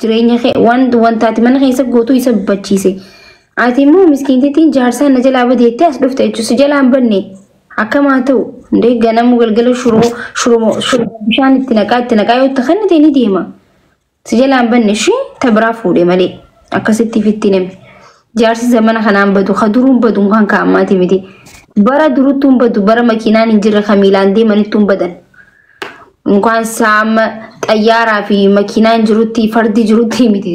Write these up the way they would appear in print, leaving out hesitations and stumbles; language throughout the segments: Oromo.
Jireenya kee waan wantaati mana keessa gootuu isa bachiise. Ati immoo miskiintittiin jaarsaan na jalaa badeettee as dhufte jechuun si jalaa hin banne. Akkam haa ta'u hundee ganamu galgala shuroo shuroo shuroo bishaan itti naqaa yoo itti kennite ni deema. Si jalaa hin banne ishii ta biraa fuudhe malee akkasitti ifitti nami. Jaarsi zamana kanaan badu ka duruun badu kan kaa'ammaati miti. Bara duruttuu hin badu, bara makiinaan hin jirre ka miilaan deemanittuu hin badan. Inkaan saama xayyaaraa fi makiinaan jirutti fardi jirutti miti.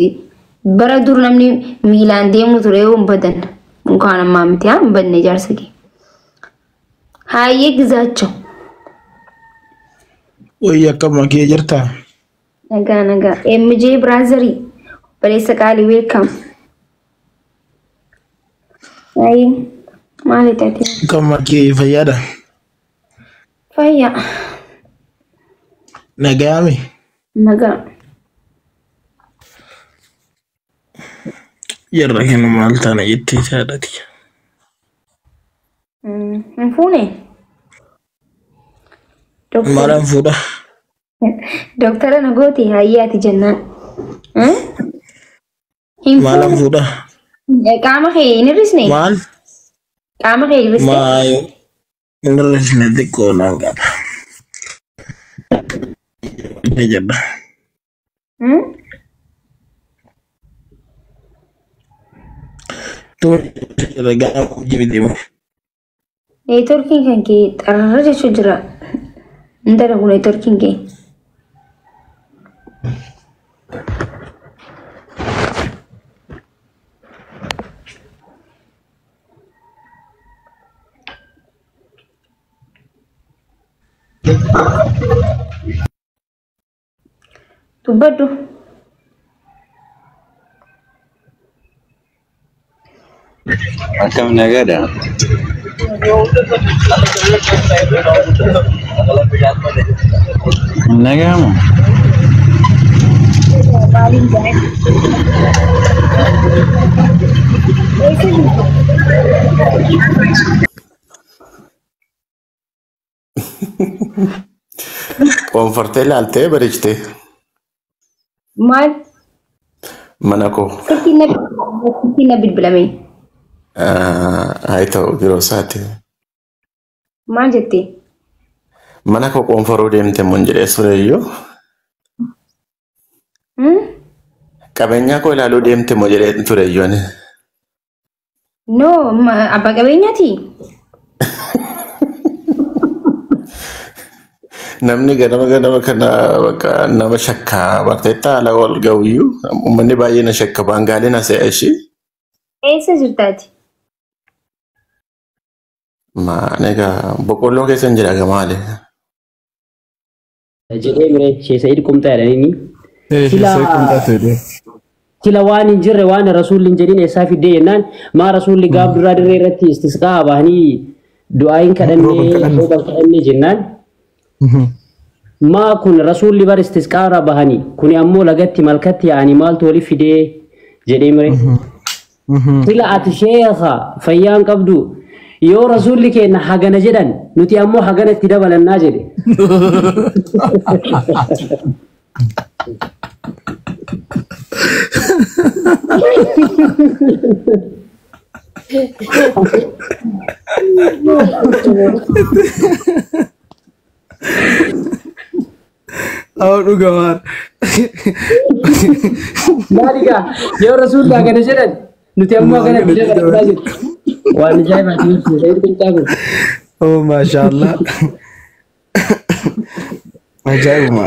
Bara dur namni miilaan deemu ture yoo hin badan. Inkaan ammaa miti haa hin badne jaarsa kee. Haayyee Gizaachaw. Wayii akkam kee jirtaa? Nagaa nagaa. MJ Brother obboleessa qaalii, welcome. Hayyee maali taate? Akkam kee, fayyaadha? Fayyaa. Nagaame? Nagaa. Jarra kana maal taana jettee saadhati. Hin fuune? Maalaan fuudha? Dooktara na gooti hayyee ati jennaan. Hin Maalaan fuune? fuudha? Qaama kee hin hir'isne? Maal? Qaama kee hir'iste? Maayo. Hin hir'isne, xiqqoo naan qaba. Jedha. Tuma jedha gaafa hojii deemu. Neetworkiin kan kee xarara jechuun jira. Hin dalagu neetworkiin kee. Dubbadhu. Akkam, nagaadha? Nagaamu? Maaliin jedhee? Eessa jirtu? Qoonfartee ilaaltee bareechitee. Maal? Mana koo. Silkiin na bilbilame. Haa ta'u, biroo isaati. Maal jettee? Mana koo qoonfaruu deemte mun jedhee sureeyyuu. Qabeenyaa koo ilaaluu deemte moo jedhee tureyyuu ani. No, abbaa qabeenyaati. Namni ganama ganama kana bakka nama shakkaa barteetta haala wal ga'uyyuu uummanni baay'ee na shakka, baangaalee na se'a ishii. Eessa jirtaati? Maan egaa boqqolloo keessa hin jira maali? Jedhee mire Sheek Sa'iid Qumxaa jedhanii. Sila sila waan hin jirre, waan rasuulli hin jedhin eessaa fiddee jennaan, maa rasuulli gaaf duraa dirree irratti istisqaa bahanii du'aayin kadhannee rooban kadhannee jennaan, maa kun rasuulli bar istisqaa irra bahanii, kuni ammoo lagatti malkatti yaa'anii maaltu wali fidee jedhee mire. Sila ati sheekha fayyaan qabdu, yoo rasuulli keenya hagana jedhan nuti ammoo hagana itti dabalannaa jedhe. Aw, dhugamaan. Maali gaa, yoo rasuulli hagana jedhan nuti ammoo hagana itti dabalannaa jedhe. Waan ajaa'ibaati jechuudha. Sa'iid Qumxaa kun. Oh, maashaallah. Ajaa'ibuma.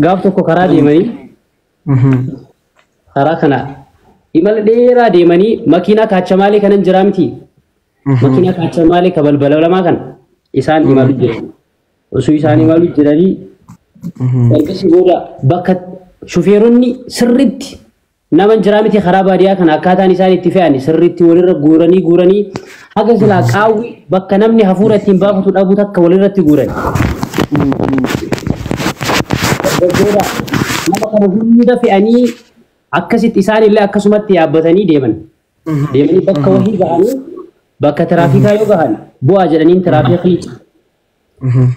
Gaaf tokko karaa deemanii, karaa kana imala dheeraa deemanii, makiinaa kaachamaalee kanan jiraa miti. Makiinaa kaachamaalee ka balbala lamaa kana isaan imalu jiran. Osoo isaan imalu jiranii ergasii booda bakka shufeeronni sirriitti nama jiraa miti, karaa baadiyyaa kana akkaataan isaan itti fe'an sirriitti walirra guuranii guuranii haga silaa qaawwi bakka namni hafuura ittiin baafatu dhabu takka walirratti guuran. Dargaggoodha nama kana hunda fe'anii akkasitti isaan illee akkasumatti yaabbatanii deeman. Deemanii bakka wahii gahanii, bakka tiraafikaa yoo gahan bu'aa jedhaniin tiraafikii.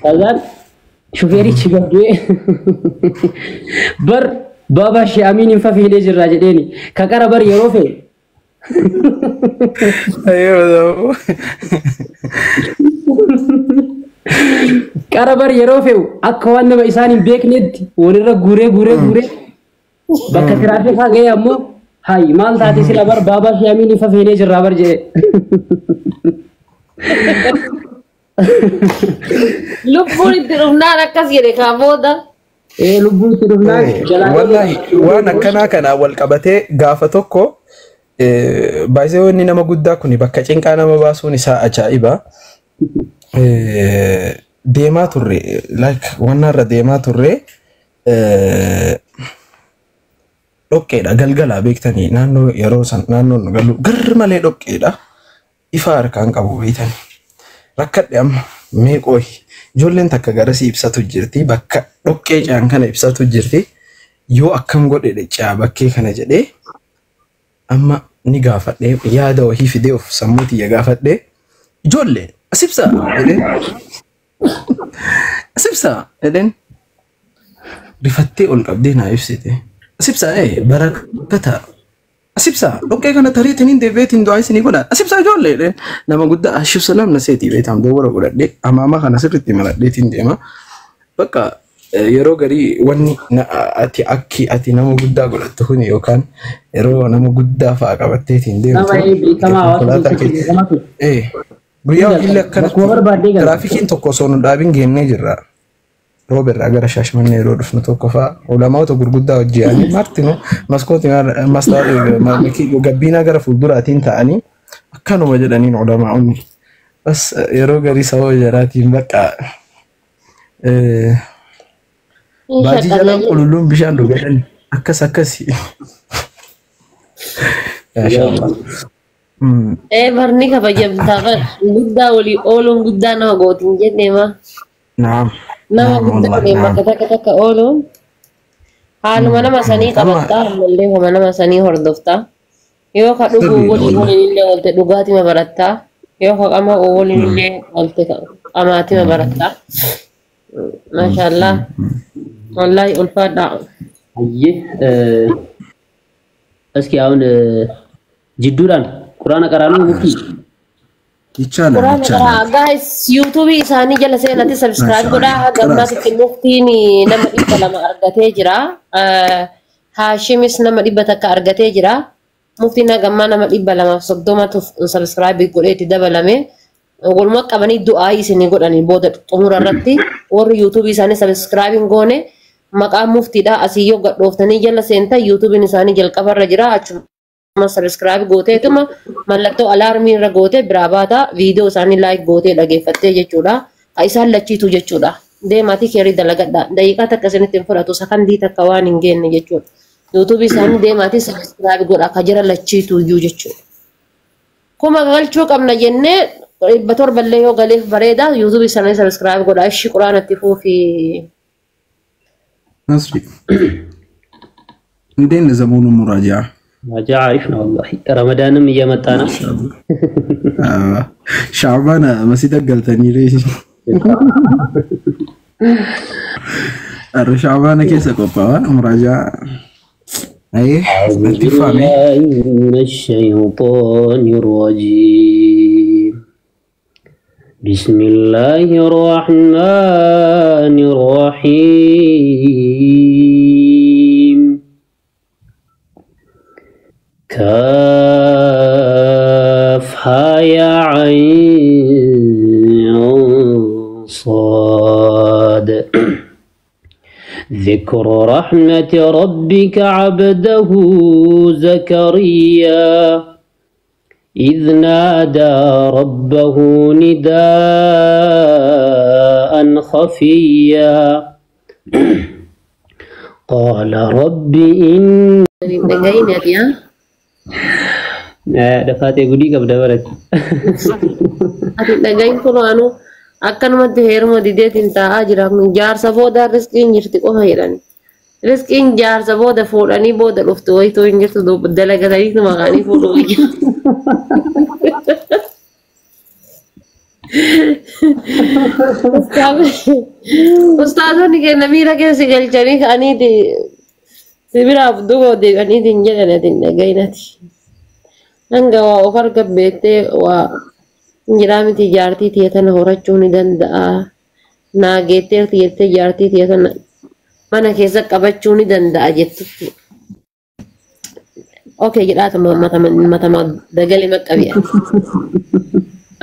Kazaan shufeerichi gad bu'ee bar Baabaa Shee Amiin hin fafeenee jirra jedheeni. Ka qara bar yeroo fe'u. Qara bar yeroo fe'u akka waan nama isaan hin beeknetti walirra guuree guuree guuree bakka tiraafikaa ga'e ammoo hayi maal taate sila bar Baabaa Shee Amiin hin fafeenee jirra bar jedhe. Lubbuun itti dhufnaan akkas jedhe kaa booda. Ee lubbuun itti dhufnaan jalaa. Wallahi waan akkanaa kanaan wal qabatee gaafa tokko baay'ee wanni nama guddaa kun bakka cinqaa nama baasuun isaa ajaa'iba. Deemaa turre, like wanna irra deemaa turre, dhoqqeedha galgalaa beektanii, naannoo yeroo san naannoo nu galu gar malee dhoqqeedha, ifa harkaan qabu beektanii. Rakkadhe amma mee qooyi ijoolleen takka garasii ibsatu jirti, bakka dhoqqee ce'an kana ibsatu jirti, yoo akkam godhe ce'a bakkee kana jedhee amma ni gaafadhe, yaada wahii fidee of sammuu tiyya gaafadhe, ijoollee as ibsaa jedheen, as ibsaa jedheen, rifattee ol qabdee naa ibsite, as ibsaa ee barakata, as ibsaa dhoqqee kana tariitiin deebi'eetiin du'aa isinii godha, as ibsaa ijoollee jedheen. Nama guddaa ashif salaam na seetii beekam dowwara godhadhee amaama kana sirriitti maradheetiin deema. Bakka yeroo garii wanni ati akki ati nama guddaa godhattu kuni yookaan yeroo nama guddaa fa'a qabatteetiin deemtu Nama beekamaa hawaasa konkolaataa keessatti beekamaa ture. Guyyaa hojiilee Bakkuma barbaadde akkanatti gala. tiraafikiin tokko osoo nu dhaabin geennee jirra. Rooba irraa gara Shaashmannee yeroo dhufnu tokko fa'a ulamaota gurguddaa hojii martinu maskootii gabbiinaa gara fuulduraatiin ta'anii akkanuma jedhaniin ulamaa'onni. Bas yeroo garii sababa jaraatiin bakka baajii jalaan qululluun bishaan dhugadhan akkas akkasi. Maashaallah. Ee barni kabajamtaa bar guddaa walii ooluun guddaa nama gootin jennee ma. Naam. Nama Naam guddaa wallahi waliin naam. bakka takka takka ooluun haaluma nama sanii Amma qabattaa ammallee homa nama sanii hordoftaa. Yoo ka dhuguu sirriidha waliin wallahi. waliin illee oolte dhugaatima barattaa. Yoo ka qama'uu waliin illee oolte qamaatima barattaa. Maashaallah. Wallaahi ulfaadhaa. Ayyee እስኪ አሁን ጅዱዳን ቁርአን ቀራኑ ሙፍቲ ይቻላል Quraana ይቻላል። qaraa guys, yuutuubii isaanii jala seenatti subscribe godhaa. Maashaallah. Haga ammaatitti muftiin nama 200 argatee jira. Haashimis nama 100 argatee jira. Muftiin haga ammaa nama 230tu subscribe godhee itti dabalame. Walumaa qabanii du'aa isinii godhanii booda xumura irratti warri yuutuubii isaanii subscribe hin goone maqaa muftiidha asii yoo gadhooftanii jala seentan yuutuubiin isaanii jalqabarra jira, achuma subscribe gooteetuma mallattoo alaarmii irra gootee biraa baata, viidiyoo isaanii like gootee dhageeffattee jechuudha. Ha isaan lachiitu jechuudha. Deemaatii keerii dalagadha. Daqiiqaa takka isinitti hin fudhatu, sakandii takka waan hin geenne jechuudha. Yuutuubii isaanii deemaatii subscribe godha ka jira lachiitu iyyuu jechuudha. Kuma galchuu qabna jennee 700 illee yoo galeef bareeda, yuutuubii isaanii subscribe godha. Ishi quraanatti fuufi. Nasri. እንዴት ነው ዘመኑ ሙራጃ? ማጃ አሪፍ ነው ወላሂ። ረመዳንም እየመጣ ነው። ሻዕባን መሲተ ገልተኒ ረ ሻዕባን keessa qophaa'aa muraajaa أعوذ itti fame. بالله من الشيطان الرجيم، بسم الله الرحمن الرحيم. كافها يا عين صاد، ذكر رحمة ربك عبده زكريا إذ نادى ربه نداء خفيا قال رب إن Dhaga'iin ati haa? دفاتي قولي قبل برد. Ati dhaga'iin kun anu akkanumatti heeruma dideetiin taa'aa jira. Jaarsa booda riskiin jirti qofa jedhani. Riskiin jaarsa booda fuudhanii booda dhuftu wayituu hin jirtu, dalagatanii maqaanii fuudhu wayya. Ustaazonni keenya miira keessa galchanii ka'aniiti Sibiraaf duuba deebi'aniitiin jedhan ati hin dhagayinati. Hanga waa of arga beektee waa jiraa miti jaartii tiyya tana horachuu ni danda'a. Naa geetteerti jettee jaartii tiyya tana mana keessa qabachuu ni danda'a jettutti. Okay jedhaatuma matama matama dagalee maqqabi'a.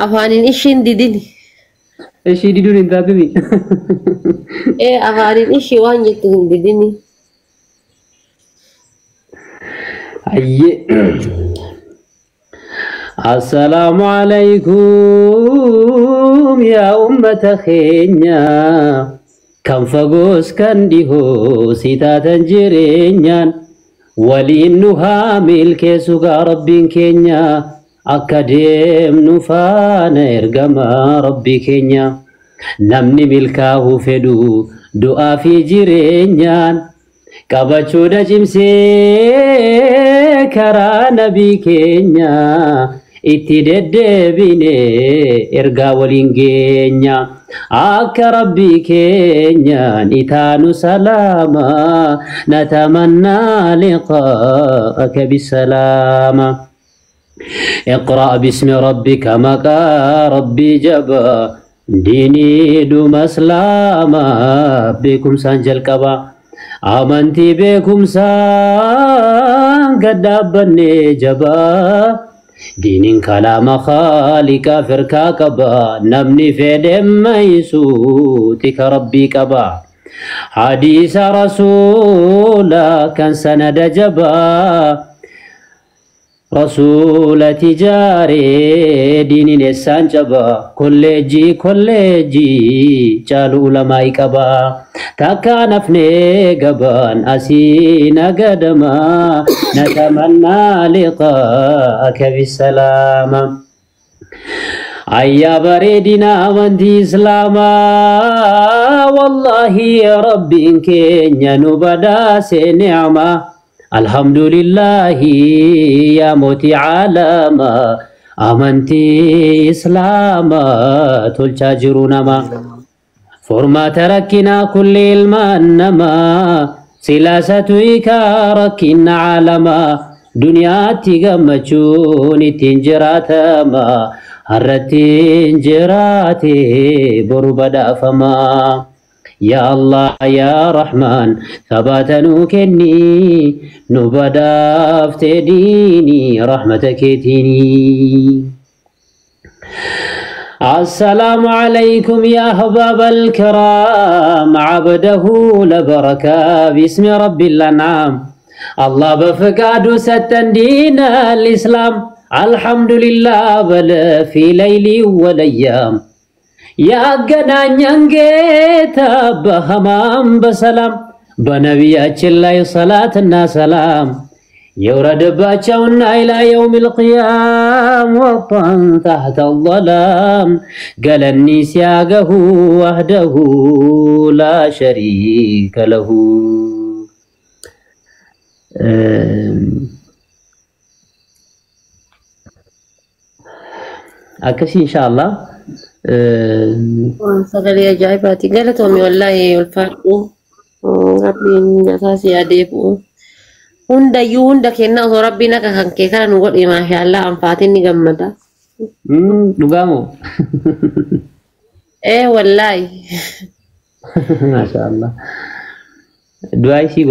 Afaaniin ishiin didini. Ishii diduun hin taatumi. Ee afaaniin ishii waan jettu hin didini. Ayyee. Assalaamu alaykum yaa ummata keenya. Kan fagoos kan dhihoo si taatan jireenyaan waliin nu haa milkeessu gaa rabbiin keenya akka deemnu faana ergama rabbii keenya. Namni milkaa'uu fedhu du'aa fi jireenyaan qabachuudha cimsee karaa nabii keenya itti deddeebine ergaa waliin geenya akka rabbii keenyaan itaanu salaama natamannaa liqaa'aka bisalaama. اقرأ باسم ربك مقا ربي جبا ديني دوم اسلاما بكم سانجل قبا amantii beekumsaan gad dhaabbannee jabaa diiniin kalaama khaaliqaa firkaa qaba namni fedhe maysu tika rabbii qaba hadiisa rasuula kan sanada jabaa rasuula tijaaree diiniin eessaan caba kolleejjii kolleejjii caalu ulamaa'i qaba takka nafnee gabaan asii nagadama natamannaa liqaa'aka bisalaama. Ayyaa bareedina amantii Islaamaa wallaahi rabbiin keenya nu badhaase nicmaa. Alhamdulillahi yaa mootii caalamaa amantii Islaamaa tolchaa jiru nama. Furmaata rakkinaa kulli ilmaan namaa silaasatu hiikaa rakkina caalamaa duniyaatti gammachuun ittiin jiraatama har'attiin jiraate boru badhaafamaa. يا الله يا رحمن ثبات نوكني نبدافت ديني رحمتك تيني. السلام عليكم يا أحباب الكرام عبده لبركة باسم رب الأنعام الله بفقاد ستن دين الإسلام الحمد لله بل في ليلي والأيام ያገናኘን ጌታ በህማም በሰላም በነቢያችን ላይ ሰላትና ሰላም የውረድባቸውና ኢላ የውም ልቅያም ወጣን ታሕተ ظላም ገለኒ ሲያገሁ ወህደሁ ላ ሸሪከ ለሁ። Akkasii inshaallah. Waan sagalee ajaa'ibaati. Galatoomi wallaahi ulfaadhu. Rabbiin nyataa si adeebi'u. Hundayyuu hunda kennaa osoo rabbiin akka kan kee kana nu godhe maashaallah anfaatiin ni gammada. Dhugaamoo? Ee wallaahi. Maashaallah. Du'aa isii.